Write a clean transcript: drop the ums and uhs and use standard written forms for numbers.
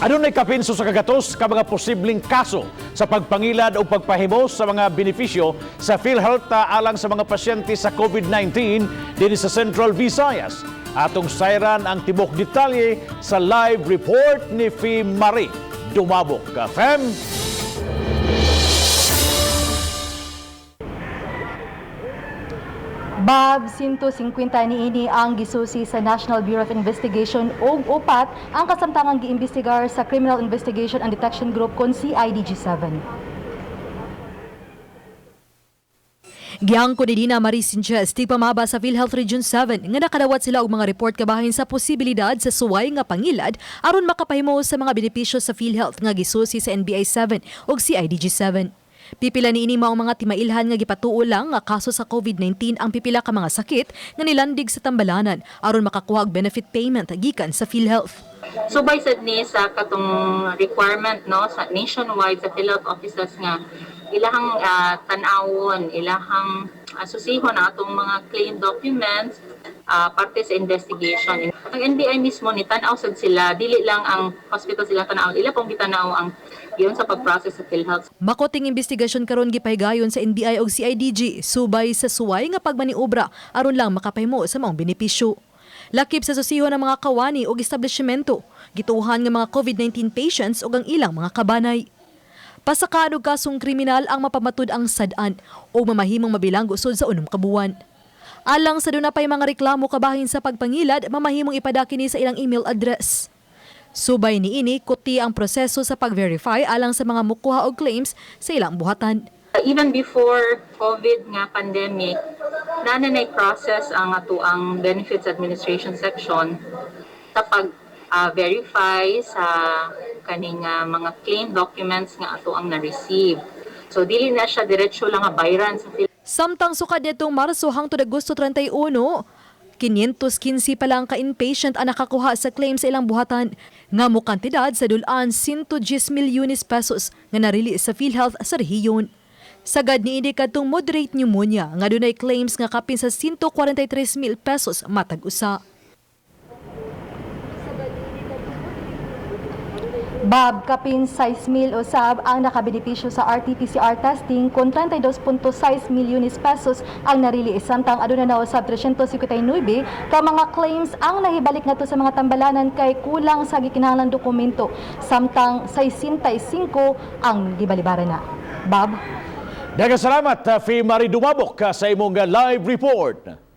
Adunay kapin sa 100 ka mga posibleng kaso sa pagpangilad o pagpahimo sa mga benepisyo sa PhilHealth alang sa mga pasyente sa COVID-19 dinhi sa Central Visayas. Atong sayran ang tibok detalye sa live report ni Fi Marie Dumabok. Fem. Bob, 150 niini ang gisusi sa National Bureau of Investigation ug upat ang kasamtangang giimbestigar sa Criminal Investigation and Detection Group kon CIDG-7. Giyangko ni Dina Marie Sanchez, tigpamaba sa PhilHealth Region 7, nga nakadawat sila og mga report kabahin sa posibilidad sa suway nga pangilad aron makapahimo sa mga benepisyo sa PhilHealth nga gisusi sa NBI 7 ug CIDG 7. Pipila niini mao ang mga timailhan nga gipatuo lang nga kaso sa COVID-19 ang pipila ka mga sakit nga nilandig sa tambalanan aron makakuha og benefit payment gikan sa PhilHealth. Subay sad ni sa katong requirement, no, sa nationwide sa PhilHealth offices nga ilahang tan-awon, ilahang susihon ang atong mga claim documents parte sa investigation. Ang NBI mismo ni tan-aw sad sila, dili lang ang hospital sila tan-aw, ila pong gitanaw ang giyon sa pag-process sa PhilHealth. Makoting investigasyon karon gipahigayon sa NBI ug CIDG subay sa suway nga pagmaniobra aron lang makapahimo sa maong benepisyo. Lakip sa susihon ang mga kawani ug establishmento, gituohan nga mga COVID-19 patients ug ang ilang mga kabanay. Pasakaan og kasong kriminal ang mapamatud ang sad-an o mamahimong mabilanggo sud sa 6 ka buwan. Alang sa duna pay mga reklamo kabahin sa pagpangilad, mamahimong ipadaki ni sa ilang email address. Subay niini, kuti ang proseso sa pag-verify alang sa mga mukuha og claims sa ilang buhatan. Even before COVID nga pandemic, naa nay process ang atoang benefits administration section sa pag verify sa kaning mga claim documents nga atoang na-receive. So dili na siya diretso lang nga bayran sa Samtang sukad nitong Marso hangtod Agosto 31, 515 pa lang ka inpatient ang nakakuha sa claim sa ilang buhatan nga mo kantidad sa dul-an 110 milyones pesos nga narili sa PhilHealth sa rehiyon. Sagad niini kadtong moderate pneumonia nga dunay claims nga kapin sa 143 mil pesos matag usa. Bob, kapin 6 mil usab ang nakabenepisyo sa RT-PCR testing kon 32.6 milyones pesos ang narili, samtang aduna na usab 359 ka mga claims ang nahibalik ngadto sa mga tambalanan kay kulang sa gikinahanglang dokumento, samtang 65 ang gibalibaran na. Bob. Daghang salamat, Fi Marie Dumabok, sa imong live report.